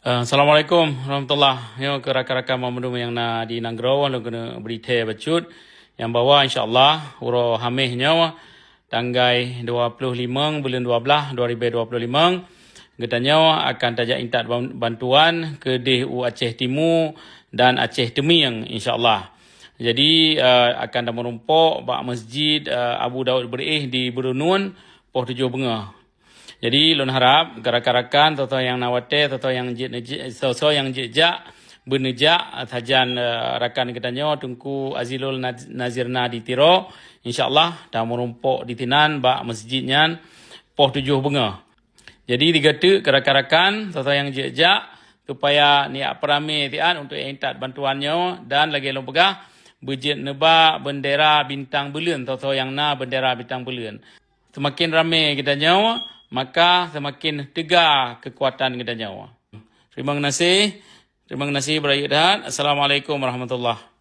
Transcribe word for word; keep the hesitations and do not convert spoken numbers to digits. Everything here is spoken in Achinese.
Eh, Assalamualaikum warahmatullahi. Nyoe keu rakan-rakan banmandum nyang na di nanggroe, lôn keuneuk bri thèe bacut. Nyang bahwa insya-Allah uroe Hamèh nyoe tanggai dua ploh limong buleuen dua blah dua ribèe dua ploh limong, geutanyoe akan tajak intat ban-, bantuan keudeh u Aceh Timu dan Aceh Teumieng insya-Allah. Jadi, eh, akan tameurumpok bak Masjid, eh, Abu Daud Beureu'éh di Beureunuan poh tujoh beungoh. Jadi lôn harab keu rakan-rakan, soe-soe nyang na watèe, soe-soe nyang jeuet neujak, soe-soe nyang jeuet jak, beuneujak, sajan, eh, rakan geutanyoe Teungku Azilul Naz-, Nazir na di Tiro, insya-Allah tameurumpok disinan bak masjid nyan poh tujoh beungoh. Jadi digateuk keu rakan-rakan, soe-soe nyang jeuet jak, supaya neujak peuramé siat untuk intat bantuan nyoe dan lagèe lôn peugah, beujeuet neuba beundera bintang buleuen, soe-soe nyang na beundera bintang buleuen. Seumaken ramé geutanyoe, maka seumaken teuga keukuatan geutanyoe. Teurimong gaséh, teurimong gaséh beurayeuk that. Assalamualaikum warahmatullahi.